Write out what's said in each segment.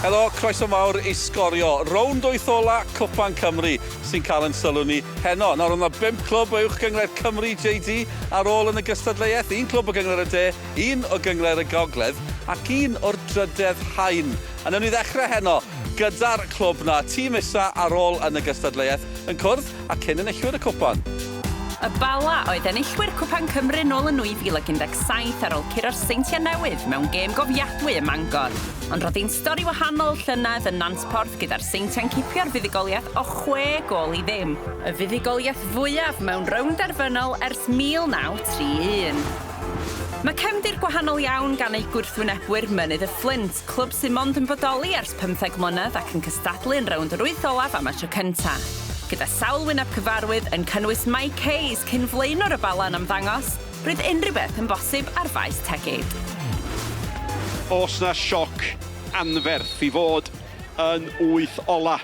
Helo, croeso mawr i Sgorio. Rownd wyth ola Cwpan Cymru sy'n cael yn sylw ni heno. Nawr, oedd yna bump clwb o Uwch Gynghrair Cymru, JD, ar ôl yn y gystadleuaeth. Un clwb o Gynghrair y De, un o Gynghrair y Gogledd ac un o'r drydedd haen. A newn ni ddechrau heno gyda'r clwb 'na, tîm isa ar ôl yn y gystadleuaeth, yn cwrdd â cyn enillwyr y cwpan. Y Bala oedd enillwyr Cwpan Cymru nôl yn 2017 ar ôl curo'r Seintiau Newydd mewn gêm gofiadwy ym Mangor. Ond roedd hi'n stori wahanol llynedd yn Nantporth gyda'r Seintiau'n cipio'r fuddugoliaeth o chwe gôl i ddim. Y fuddugoliaeth fwyaf mewn rownd derfynol ers 1931. Mae cefndir gwahanol iawn gan eu gwrthwynebwyr Mynydd y Fflint, clwb sydd mond yn bodoli ers pymtheg mlynedd ac yn cystadlu yn rownd yr wyth olaf am y tro cynta'. Gyda sawl wyneb cyfarwydd, yn cynnwys Mike Hayes, cyn-flaenor y Bala yn ymddangos, roedd unrhyw beth yn bosib ar faes Tegid. Oes 'na sioc anferth i fod yn wyth ola'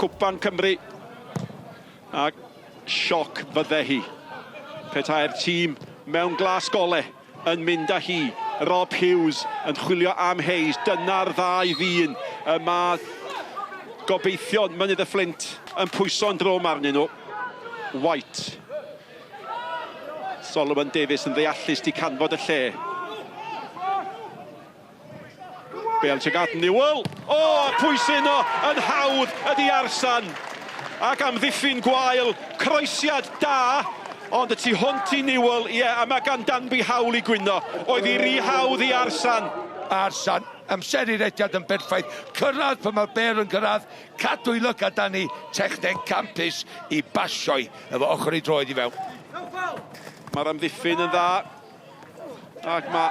Cwpan Cymru? A sioc fydde hi petai'r tîm mewn glas gole yn mynd â hi. Rob Hughes yn chwilio am Hayes. Dyna'r ddau ddyn y mae gobeithion Mynydd y Fflint yn pwyso'n drwm arnyn nhw. White. Solomon Davies yn ddeallus di canfod y lle. Bale tuag at Newell. O, a pwy sy'n yno yn hawdd ydy Arsan. Ac amddiffyn gwael, croesiad da, ond y tu hwnt i Newell, ie, a mae gan Danby hawl i gwyno. Oedd hi ry hawdd i Arsan. Arsan, amseru rediad yn berffaith, cyrraedd pan mae'r bêl yn cyrraedd, cadw i lygad arni, techneg campus i basio'i efo ochr ei droed i fewn. Mae'r amddiffyn yn dda. Ac mae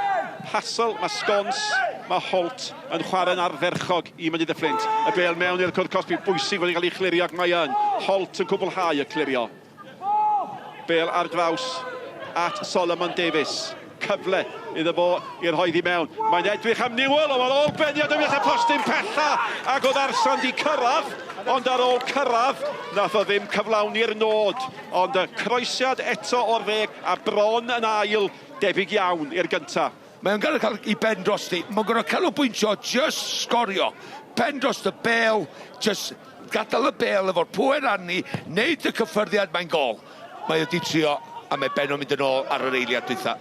Hassel, mae Scones, mae Holt yn chwarae'n ardderchog i Mynydd y Fflint. Y bêl mewn i'r cwrt cosbi, bwysig fod yn cael ei chlirio ac mae yn. Holt yn cwblhau y clirio. Bêl ar draws at Solomon Davies. Cyfle iddo fo i rhoi ddi mewn. Mae'n edrych am Newell, ond mae'r ôl beniad yn mynd y postyn pella ac oedd Arsan di cyrraedd, ond ar ôl cyrraedd, nath o ddim cyflawni'r nod. Ond y croesiad eto o'r dde a bron yn ail, debyg iawn i'r gynta. Mae o'n gorfod cael ei ben drosti. Mae'n gorfod canolbwyntio jyst sgorio. Pen dros y bêl, jyst gadael y bêl efo'r pŵer arni, neud y cyffyrddiad, mae'n gôl. Mae o 'di trio a mae ben o'n mynd yn ôl ar yr eiliad dwytha.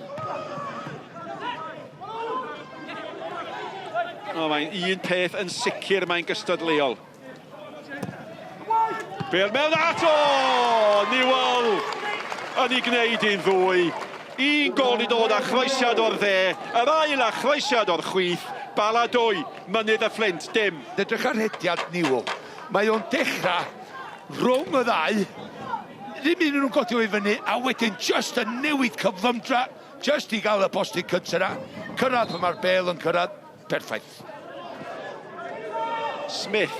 O, mae'n un peth yn sicr, mae'n gystadleuol. Bêl mewn at o! Newell yn ei gwneud hi'n ddwy. Un gol i dod a chroesiad o'r dde, yr ail a chroesiad o'r chwith. Bala dwy, Mynydd y Fflint dim. Edrych ar rhediad Newell. Mae o'n dechrau rhwng y ddau. Ddim un o'n nhw'n godi o i fyny, a wedyn just yn newid cyflymdra, just i gael y postyn cyntaf 'na. Cyrraedd pan mae'r bêl yn cyrraedd. Perffaith. Smith.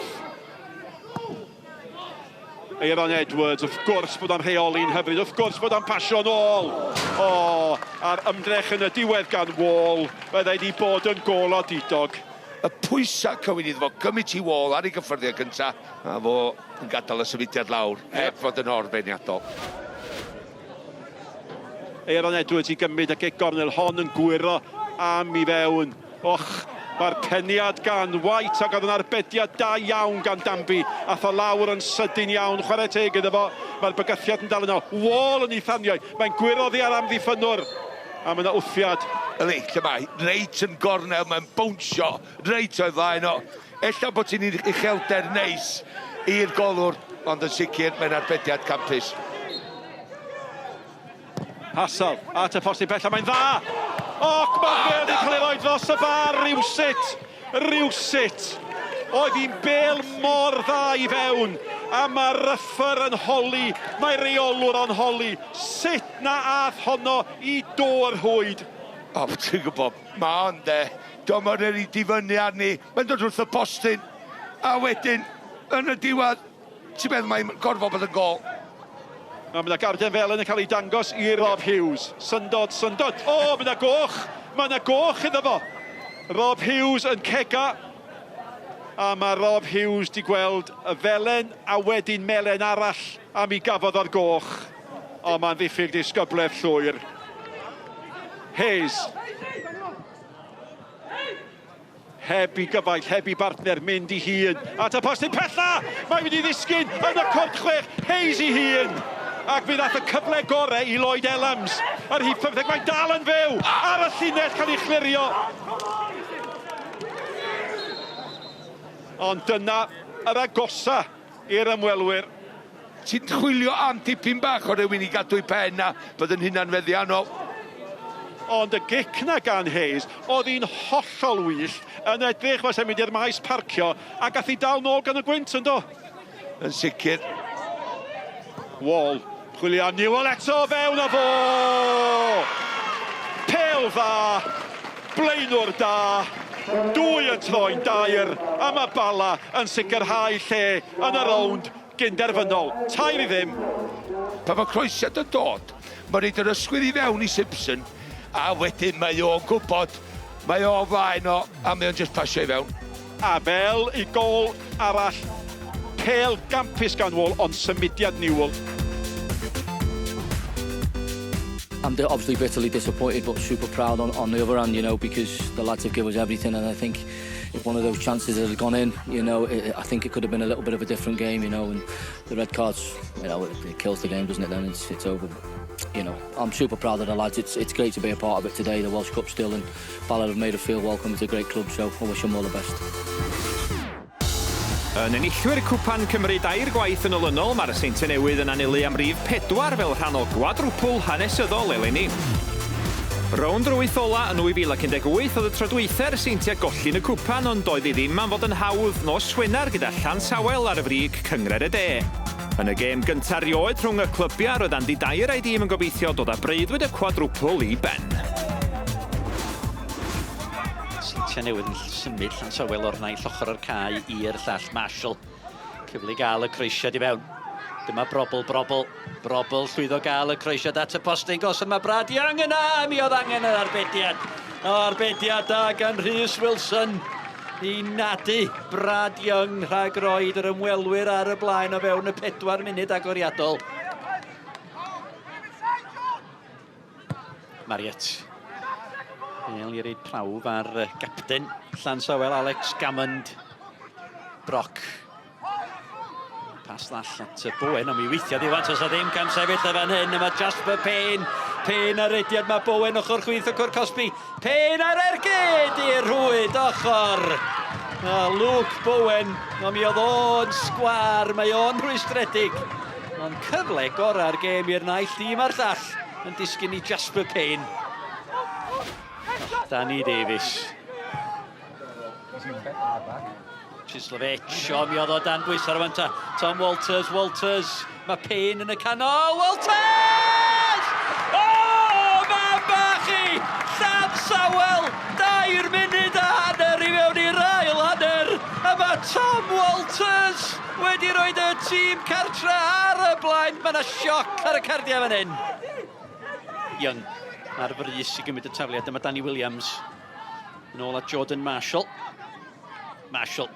Aeron Edwards, wrth gwrs bod o'n rheoli'n hyfryd, wrth gwrs bod o'n pasio'n ôl. O, a'r ymdrech yn y diwedd gan Wall, byddai wedi bod yn gôl odidog. Y pwysau cywir iddo fo, gymryd ti Wall ar ei gyffyrddiad cynta, a fo yn gadael y symudiad lawr, heb fod yn orfeiniadol. Aeron Edwards i gymryd y gic gornel hon yn gwyro am i fewn. Och, mae'r peniad gan White ac oedd yn arbediad da iawn gan Danby. Ath o lawr yn sydyn iawn, chwarae teg iddo fo. Mae'r bygythiad yn dal yno. Wall yn ei thanio. Mae'n gwyro oddi ar amddiffynnwr. A mae yna wthiad. Yli, lle mae? Reit yn gornel, mae'n bownsio reit o'i flaen o. Ella bod ti'n uchelder neis i'r golwr, ond yn sicr mae'n arbediad campus. Hassel at y postyn pella, mae'n dda! Och, mae'r bêl wedi cael ei roi dros y bar rywsut, rywsut. Oedd hi'n bêl mor dda i fewn, a mae Ruffer yn holi, mae reolwr o'n holi, sut na ath honno i do'r rhwyd? O, ti'n gwybod, mae o'n de, Dio'm yn rili difynnu arni, mae'n dod wrth y postyn, a wedyn, yn y diwedd, ti'n meddwl mae'n gorfod bod yn gôl. Nawr mae 'na garden felen yn cael ei dangos i Rob Hughes. Syndod, syndod. O, mae 'na goch! Mae 'na goch iddo fo! Rob Hughes yn cega. A mae Rob Hughes 'di gweld y felen a wedyn melen arall a mi gafodd o'r goch. O, mae'n ddiffyg disgyblaeth llwyr. Hayes. Heb i gyfaill, heb i bartner mynd i hun. At y postyn pella! Mae'n mynd i ddisgyn yn y cwrt chwech. Hayes i hun! Ac mi ddath y cyfle gore i Lloyd Ellams. Yr rhif 15, mae'n dal yn fyw! Ar y llinell cael ei chlirio. Ond dyna yr agosa i'r ymwelwyr. Ti'n chwilio am dipyn bach o rywun i gadw'i pen a bod yn hunanfeddiannol. Ond y gic 'na gan Hayes, oedd hi'n hollol wyllt, yn edrych fel 'se'n mynd i'r maes parcio, a gath hi dal nôl gan y gwynt, yn do? Yn sicr. Wall, chwilio am Newell eto, fewn â fo! Pêl dda, blaenwr da, dwy yn troi'n dair, a mae Bala yn sicrhau lle yn y rownd gynderfynol. 3-0. Pan mae croesiad yn dod, mae'n rhaid yr ysgwydd i fewn i Simpson, a wedyn mae o'n gwybod, mae o flaen o, a mae o'n just pasio i fewn. A fel i gôl arall, pêl gampus gan Wall, ond symudiad Newell. I'm obviously bitterly disappointed, but super proud on the other hand, because the lads have given us everything, and I think if one of those chances had gone in, I think it could have been a little bit of a different game, and the red cards, it kills the game, doesn't it? Then it's over. I'm super proud of the lads. It's great to be a part of it today, the Welsh Cup still, and Bala have made us feel welcome. It's a great club, so I wish them all the best. Yn enillwyr Cwpan Cymru dair gwaith yn olynol, mae'r Seintiau Newydd yn anelu am rif pedwar fel rhan o gwadrwpl hanesyddol eleni. Rownd yr wyth ola yn 2018 oedd y tro dwytha i'r Seintiau golli yn y cwpan, ond doedd hi ddim am fod yn hawdd nos Wener gyda Llansawel ar y frig Cynghrair y De. Yn y gêm gyntaf rioed rhwng y clybiau, roedd Andy Dyer a'i dîm yn gobeithio dod â breuddwyd y cwadrwpl i ben. Seintiau Newydd yn symud Llansawel o'r naill ochr o'r cae i'r llall. Marshall, cyfle i gael y croesiad i fewn. Dyma Brobl, Brobl, Brobl llwyddo gael y croesiad at y postyn gosod. Mae Brad Young yna, mi oedd angen yr arbediad. O, arbediad da gan Rhys Wilson i nadu Brad Young rhag roed yr ymwelwyr ar y blaen o fewn y 4 munud agoriadol. Mariet. Bêl i reid prawf ar gapten Llansawel, Alex Gammond. Brock. Pas ddall at Bowen, ond mi weithiodd i wan, os ddim cam sefyll y fan hyn, yma Jasper Payne. Payne ar rediad, mae Bowen ochr chwith y cwr cosbi. Payne ar ergyd i'r rhwyd ochr. A Luke Bowen, ond mi oedd o'n sgwar, mae o'n rhwystredig. Ond cyfle gorau'r gêm i'r naill dîm a'r llall yn disgyn i Jasper Payne. Danny Davies. Chislovich, o mi oedd o dan bwysau rwan ta. Tom Walters, Walters, mae Payne yn y canol, Walters! O, mam bach i! Llansawel, 2 munud a hanner i mewn i'r ail hanner, a mae Tom Walters wedi rhoi y tîm cartre ar y blaen. Mae yna sioc ar y cardiau fan hyn. Young ar frys i gymryd y tafliad. Dyma Danny Williams. Yn ôl at Jordan Marshall. Marshall.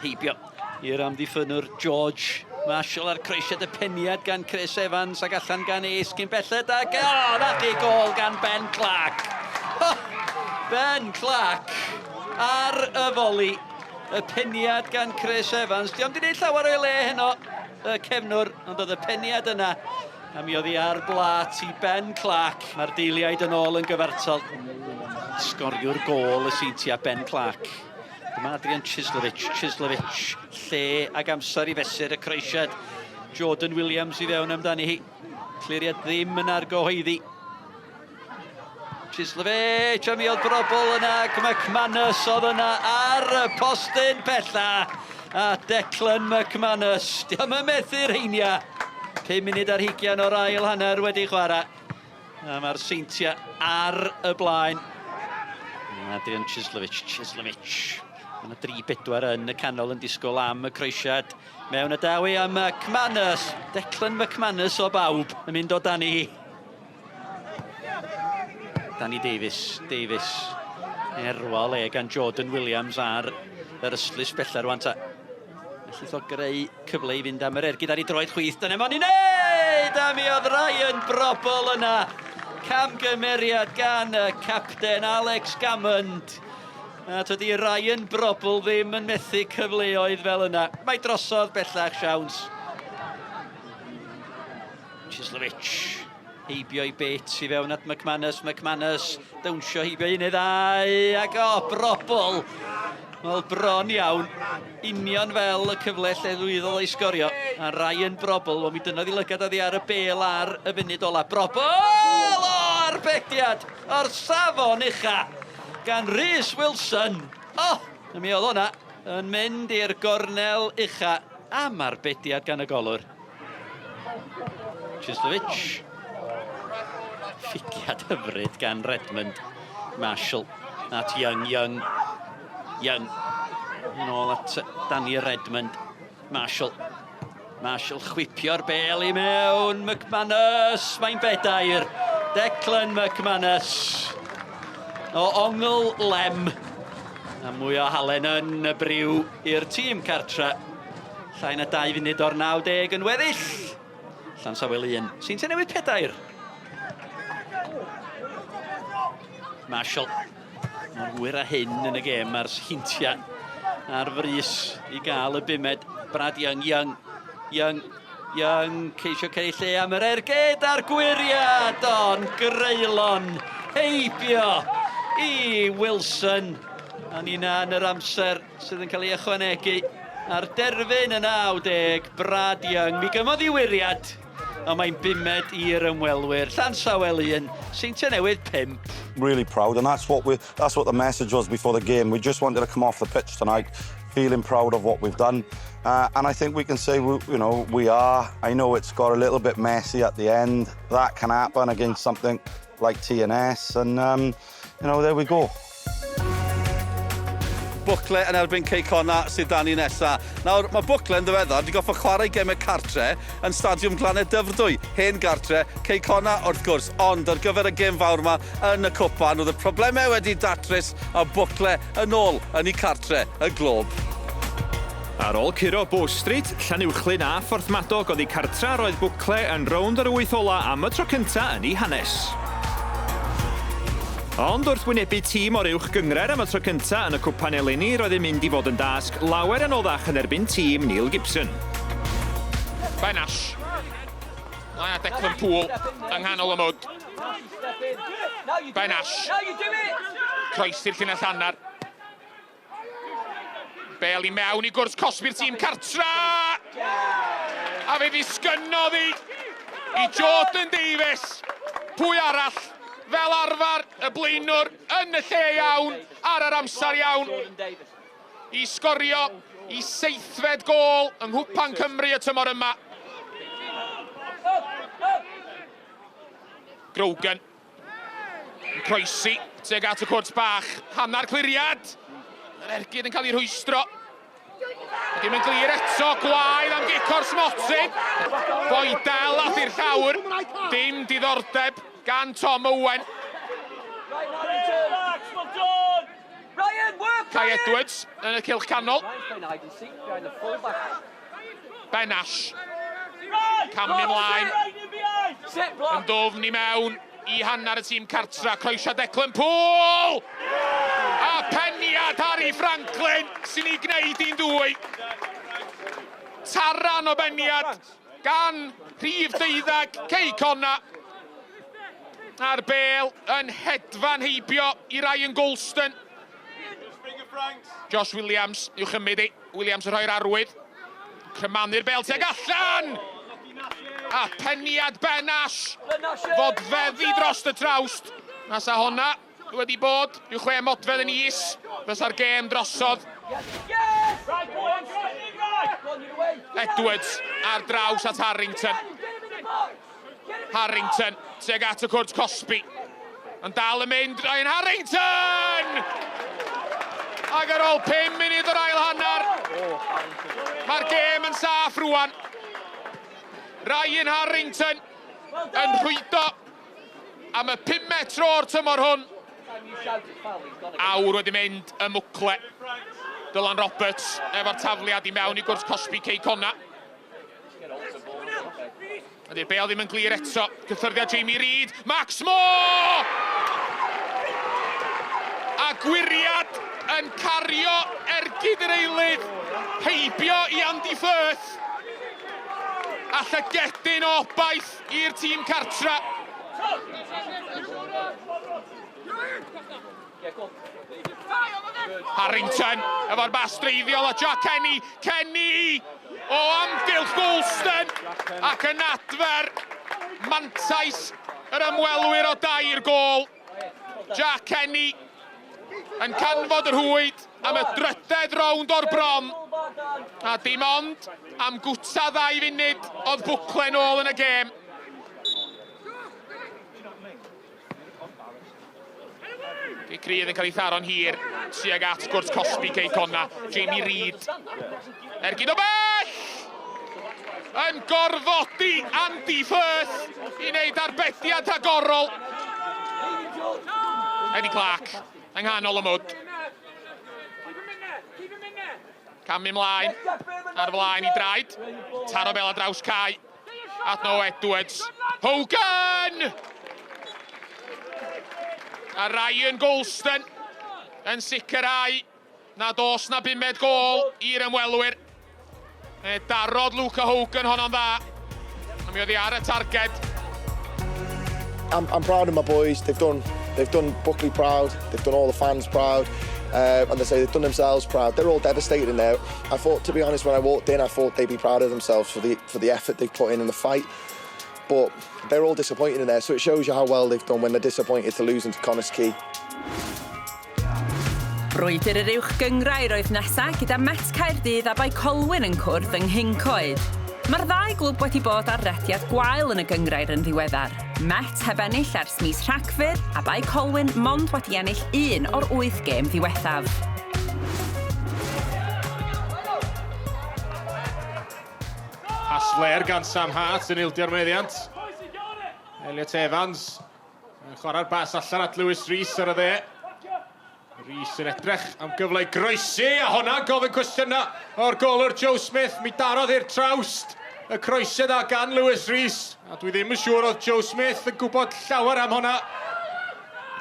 Heibio i'r amddiffynwr George. Marshall ar croesiad y peniad gan Chris Evans ac allan gan Ace cyn belled ac o, na chi gol gan Ben Clark. Oh, Ben Clark ar y foli. Y peniad gan Chris Evans. Dio'm di wneud llawer o'i le heno, y cefnwr, ond oedd y peniad yna. A mi oedd hi ar blat i Ben Clark. Mae'r deiliaid yn ôl yn gyfartal. Sgoriwr gôl y Seintiau, Ben Clark. Dyma Adrian Chislovich. Chislovich, lle ag amser i fesur y croesiad. Jordan Williams i fewn amdani hi. Cliriad ddim yn argyhoeddi. Chislovich, a mi oedd Brobl yna, ac McManus oedd yna ar y postyn pella. A Declan McManus, dio'm yn methu'r heinia. 25 o'r ail hanner wedi chwarae. A mae'r Seintiau ar y blaen. Adrian Chislovich, Chislovich. Mae yna dri bedwar yn y canol yn disgwyl am y croesiad. Mewn y dawi am McManus. Declan McManus o bawb yn mynd o dani hi. Danny Davies, Davies. Erwa le gan Jordan Williams ar yr ystlys bella rwan ta. Ellith o greu cyfle i fynd am yr ergyd ar ei droed chwith. Dyna mo'n i wneud! A mi oedd Ryan Brobl yna. Camgymeriad gan y capten Alex Gammond. A tydi Ryan Brobbel ddim yn methu cyfleoedd fel yna. Mae drosodd bellach siawns. Chislovich heibio i Bates i fewn at McManus, McManus dawnsio heibio un neu ddau ac o, Brobbel! Wel, bron iawn, union fel y cyfle lle lwyddodd o'i sgorio. A Ryan Brobbel, wel mi dynnodd i lygad oddi ar y bel ar y funud ola. Brobbel! O, arbediad o'r safon ucha gan Rhys Wilson. O, oh, mi oedd hwnna yn mynd i'r gornel ucha am arbediad gan y golwr. Chislovich. Ffigiad hyfryd gan Redmond. Marshall at Young, Young, Young. Yn ôl at Danny Redmond. Marshall. Marshall chwipio'r bel i mewn. McManus, mae'n bedair. Declan McManus. O ongl lem. A mwy o halen yn y briw i'r tîm cartre. Llai na 2 funud o'r 90 yn weddill. Llansawel 1. Seintiau Newydd 4. Marshall. Mor hwyr a hyn yn y gêm mae'r Seintiau ar frys i gael y bumed. Brad Young, Young, Young, Young, ceisio creu lle am yr ergyd a'r gwyriad, ond greulon heibio i Wilson. A nina yn yr amser sydd yn cael ei ychwanegu ar derfyn y 90, Brad Young. Mi gymodd i wiriad, ond mae'n bumed i'r ymwelwyr. Llansawel 1, Seintiau Newydd 5. Really proud, and that's what the message was before the game. We just wanted to come off the pitch tonight feeling proud of what we've done. And I think we can say, we are. I know it's got a little bit messy at the end. That can happen against something like TNS, and there we go. Bwcle yn erbyn Cei Connah sydd dan ni nesa. Nawr, mae Bwcle yn ddiweddar wedi goffo chwarae gemau cartre yn Stadiwm Glannau Dyfrdwy, hen gartre, Cei Connah wrth gwrs, ond ar gyfer y gêm fawr yma yn y cwpan, oedd y problemau wedi datrys a Bwcle yn ôl yn ei cartre, y Glob. Ar ôl curo Bow Street, Llanuwchllyn a Phorthmadog oddi cartra roedd Bwcle yn rownd yr wyth ola am y tro cynta yn ei hanes. Ond wrth wynebu tîm o'r uwch gynghrair am y tro cynta yn y cwpan eleni, roedd yn mynd i fod yn dasg lawer anoddach yn erbyn tîm Neil Gibson. Ben Ash. Mae Declan Poole yng nghanol y mwd. Ben Ash. Croesi'r llinell hanner. Bel i mewn i gwrs cosbi'r tîm cartra! A fe ddisgynnodd i i Jordan Davies. Pwy arall? Fel arfer, y blaenwr yn y lle iawn, ar yr amser iawn, i sgorio i seithfed gôl yng Nghwpan Cymru y tymor yma. Grogan yn croesi tuag at y cwrt bach. Hanner cliriad. Yr ergyd yn cael ei rhwystro. Dim yn glir eto, gwael am gic o'r smotyn. Boi del at i'r llawr. Dim diddordeb gan Tom Owen. Kai Edwards yn y cylch canol. Ben Ash. Camu ymlaen. Yn dwfn i mewn i hanner y tîm cartra. Croeso Declan Poole! A peniad Harry Franklin sy'n ei gwneud i'n dwy. Taran o beniad gan rhif 12 Cei Connah. A'r bel yn hedfan heibio i Ryan Golston. Josh Williams i'w chymryd i. Williams yn rhoi'r arwydd. Crymanu'r bel tuag allan! A peniad Ben Ash fodfeddi dros y trawst. Nasa honna wedi bod rhyw 6 modfedd yn is, fysa'r gêm drosodd. Edwards ar draws at Harrington. Harrington tuag at y cwrt cosbi. Yn dal yn mynd, Ryan Harrington! Ac ar ôl 5 munud o'r ail hanner, mae'r gêm yn saff rwan. Ryan Harrington yn rhwydo am y pumed tro o'r tymor hwn. Awr wedi mynd ym Mwcle. Dylan Roberts efo'r tafliad i mewn i gwrs cosbi Cei Connah. Ydy'r bel ddim yn glir eto. Cyffyrddiad Jamie Reid. Max Moore! A gwyriad yn Yn cario ergyd yr eilydd heibio i Andy Firth. A llygedyn o obaith i'r tîm cartra. Harrington efo'r bas dreiddiol a Jack Kenny. Kenny o amgylch Goulston ac yn adfer mantais yr ymwelwyr o dair gôl. Jack Kenny yn canfod yr rhwyd am y drydedd rownd o'r bron. A dim ond am gwta ddau funud oedd Bwcle nôl yn y gêm. Gic rydd yn cael ei tharo'n hir tuag at gwrt cosbi Cei Conna. Jamie Reid. Ergyd o bell! Yn gorfodi Andy Firth i wneud arbediad rhagorol. Eddie Clark yng nghanol y mwd. Camu ymlaen ar flaen i draed. Taro bel ar draws cae. At Noah Edwards. Hogan! A Ryan Golston yn sicrhau nad oes na bumed gôl i'r ymwelwyr. E, darodd Luca Hogan honno'n dda. A mi oedd hi ar y targed. I'm proud of my boys. They've done Buckley proud. They've done all the fans proud. And they say they've done themselves proud. They're all devastated in there. I thought, to be honest, when I walked in, I thought they'd be proud of themselves for the effort they've put in the fight. But they're all disappointed in there, so it shows you how well they've done when they're disappointed to losing to Connah's Quay. Brwydr yr uwch gynghrair oedd nesa gyda Met Caerdydd a Bae Colwyn yn cwrdd yng Nghyncoed. Mae'r ddau glwb wedi bod ar rediad gwael yn y gynghrair yn ddiweddar. Met heb ennill ers mis Rhagfyr a Bae Colwyn mond wedi ennill un o'r wyth gêm ddiwethaf. Pas fler gan Sam Hart yn ildio'r meddiant. Elliot Evans yn chwarae'r bas allan at Lewis Rees ar y dde. Rees yn edrych am gyfle i groesi, a hwnna gofyn cwestiynau o'r golwr Joe Smith. Mi darodd i'r trawst y croesiad da gan Lewis Rees. A dwi ddim yn siŵr oedd Joe Smith yn gwybod llawer am hwnna.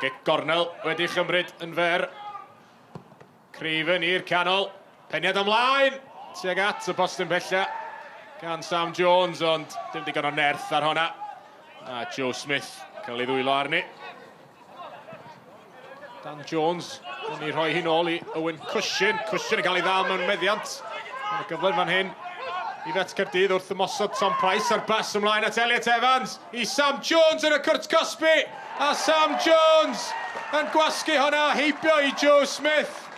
Gic gornel wedi chymryd yn fer. Craven i'r canol. Peniad ymlaen tuag at y postyn pella gan Sam Jones, ond dim digon o nerth ar hwnna. A Joe Smith cael ei ddwylo arni. Dan Jones yn ei rhoi hi'n ôl i Owen Cushion. Cushion yn cael ei ddal mewn meddiant. Mae'n gyfle fan hyn i Fet Caerdydd wrth ymosod Tom Price ar bas ymlaen at Elliot Evans i Sam Jones yn y cwrt cosbi. A Sam Jones yn gwasgu hwnna heibio i Joe Smith.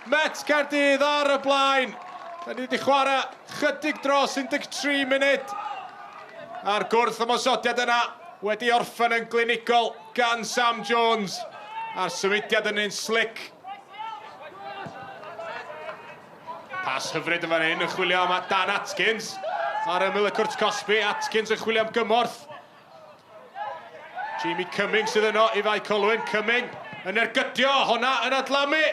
Met Caerdydd ar y blaen. Da ni wedi chwarae chydig dros 13 munud. A'r gwrth ymosodiad yna wedi orffen yn glinigol gan Sam Jones. A'r symudiad yn un slick. Pas hyfryd yn fan hyn yn chwilio am Dan Atkins. Ar ymyl y cwrt cosbi, Atkins yn chwilio am gymorth. Jamie Cumming sydd yno i Fae Colwyn. Cumming yn ergydio, honna yn adlamu.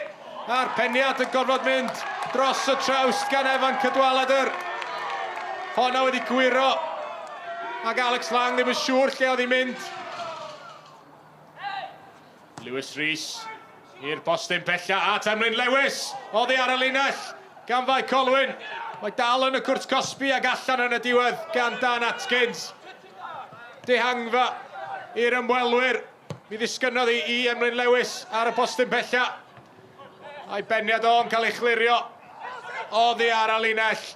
A'r peniad yn gorfod mynd dros y trawst gan Evan Cadwaladr. Honna wedi gwyro. Ac Alex Lang ddim yn siŵr lle oedd hi'n mynd. Lewis Rees i'r postyn pella at Emlyn Lewis. Oddi ar y linell gan Fae Colwyn. Mae dal yn y cwrt cosbi ac allan yn y diwedd gan Dan Atkins. Dihangfa i'r ymwelwyr. Mi ddisgynnodd i i Emlyn Lewis ar y postyn pella. A'i beniad o'n cael ei chlirio oddi ar y linell.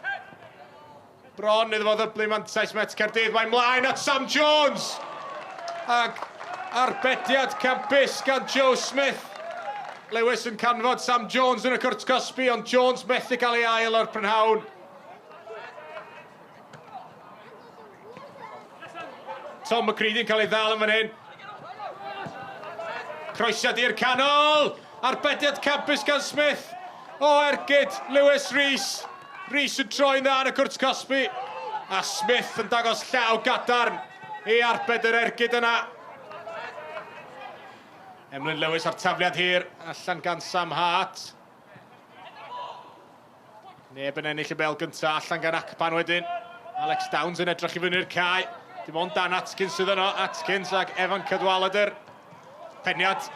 Bron iddo fo ddyblu mantais Met Caerdydd. Mae mlaen at Sam Jones! Ac arbediad campus gan Joe Smith. Lewis yn canfod Sam Jones yn y cwrt cosbi, ond Jones methu cael ei ail o'r prynhawn. Tom McCreadie'n cael ei ddal yn fan hyn. Croesiad i'r canol! Arbediad campus gan Smith. O ergyd, Lewis Rees. Rees yn troi'n dda yn y cwrt cosbi. A Smith yn dangos llaw gadarn i arbed yr ergyd yna. Emlyn Lewis ar tafliad hir, allan gan Sam Hart. Neb yn ennill y bel gyntaf, allan gan Akpan wedyn. Alex Downs yn edrych i fyny'r cae. Dim ond Dan Atkins sydd yno. Atkins ac Evan Cadwaladr. Peniad.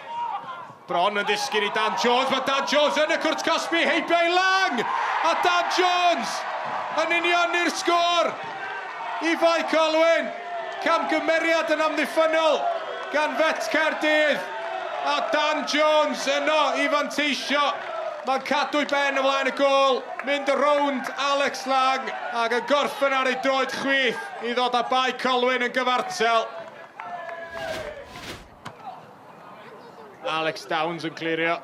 Bron yn disgyn i Dan Jones. Mae Dan Jones yn y cwrt cosbi, heibio i Lang! A Dan Jones yn unioni'r sgôr i Fae Colwyn. Camgymeriad yn amddiffynnol gan Fet Caerdydd. A Dan Jones yno i fanteisio. Mae'n cadw'i ben o flaen y gôl, mynd y rownd Alex Lang ac yn gorffen ar ei droed chwith i ddod â Bae Colwyn yn gyfartal. Alex Downs yn clirio.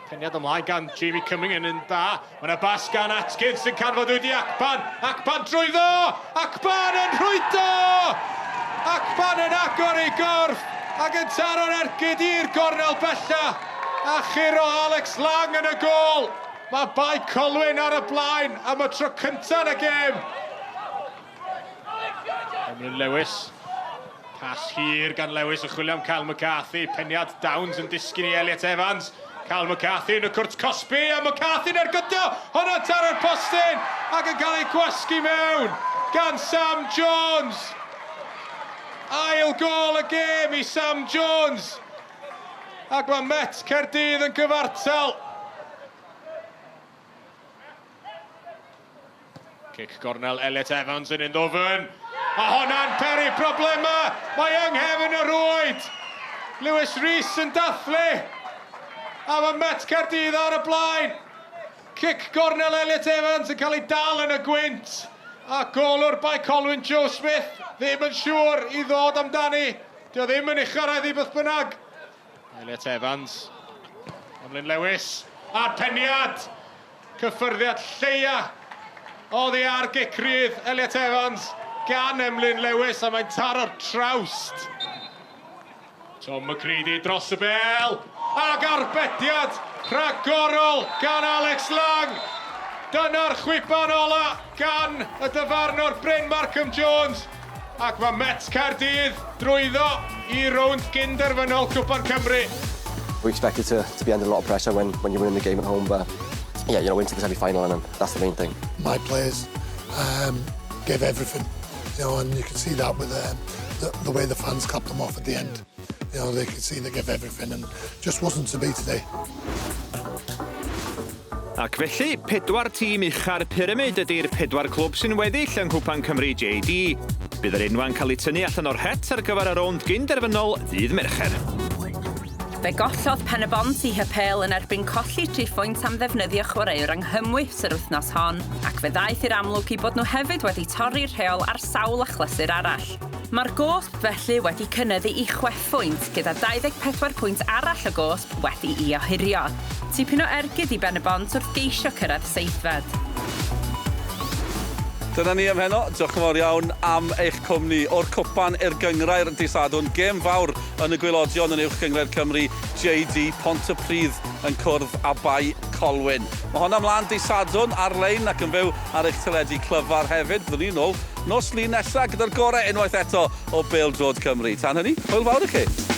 Peniad ymlaen gan Jamie Cumming yn un da. Mae yna bas gan Atkins sy'n canfod wedi Akpan. Akpan drwyddo! Akpan yn rhwydo! Akpan yn agor ei gorff ac yn taro'r ergyd i'r gornel bella. A churo Alex Lang yn y gôl. Mae Bae Colwyn ar y blaen am y tro cyntaf yn y gêm. Emlyn Lewis. Pas hir gan Lewis yn chwilio am Cal McCarthy. Peniad Downs yn disgyn i Elliot Evans. Cal McCarthy yn y cwrt cosbi a McCarthy'n ergydio. Hwnnw taro'r postyn ac yn cael ei gwasgu mewn gan Sam Jones. Ail gôl y gêm i Sam Jones. Ac mae Met Caerdydd yn gyfartal. Cic gornel Elliot Evans yn un ddwfn. A honna'n peri problemau. Mae yng nghefn y rwyd. Lewis Rees yn dathlu. A mae Met Caerdydd ar y blaen. Cic gornel Elliot Evans yn cael ei dal yn y gwynt. A golwr Bae Colwyn Joe Smith ddim yn siŵr i ddod amdani. Dio ddim yn uchel heddi beth bynnag. Elliot Evans. Emlyn Lewis. A'r peniad! Cyffyrddiad lleia oddi ar gic rydd Elliot Evans gan Emlyn Lewis a mae'n taro'r trawst. Tom McCready dros y bel ac arbediad rhagorol gan Alex Lang. Dyna'r chwiban ola gan y dyfarnwr Bryn Markham Jones ac mae Met Caerdydd drwyddo i rownd gynderfynol Cwpan Cymru. We expected to be under a lot of pressure when you're winning the game at home, but yeah, into the semi-final and that's the main thing. My players gave everything, and you can see that with the way the fans clapped them off at the end. They could see they gave everything and just wasn't to be today. Ac felly, pedwar tîm ucha'r pyramid ydy'r pedwar clwb sy'n weddill yng Nghwpan Cymru JD. Bydd yr enwa'n cael eu tynnu allan o'r het ar gyfer y rownd gynderfynol ddydd Mercher. Fe gollodd Pen-y-bont i Hypel yn erbyn colli 3 phwynt am ddefnyddio chwaraewr anghymwys yr wythnos hon, ac fe ddaeth i'r amlwg i bod nhw hefyd wedi torri'r rheol ar sawl achlysur arall. Mae'r gosb felly wedi cynyddu i 6 phwynt, gyda 24 pwynt arall o gosb wedi i ohirio. Tipyn o ergyd i Ben-y-bont wrth geisio cyrraedd seithfed. Dyna ni am heno. Diolch yn fawr iawn am eich cwmni. O'r cwpan i'r gynghrair dydd Sadwrn. Gêm fawr yn y gwaelodion yn Uwch Gynghrair Cymru. JD Pontypridd yn cwrdd â Bae Colwyn. Mae hwnna mlaen dydd Sadwrn ar-lein ac yn fyw ar eich teledu clyfar hefyd. Byddwn ni'n ôl nos Lun nesaf gyda'r gorau unwaith eto o Bêl-droed Cymru. Tan hynny, hwyl fawr i chi.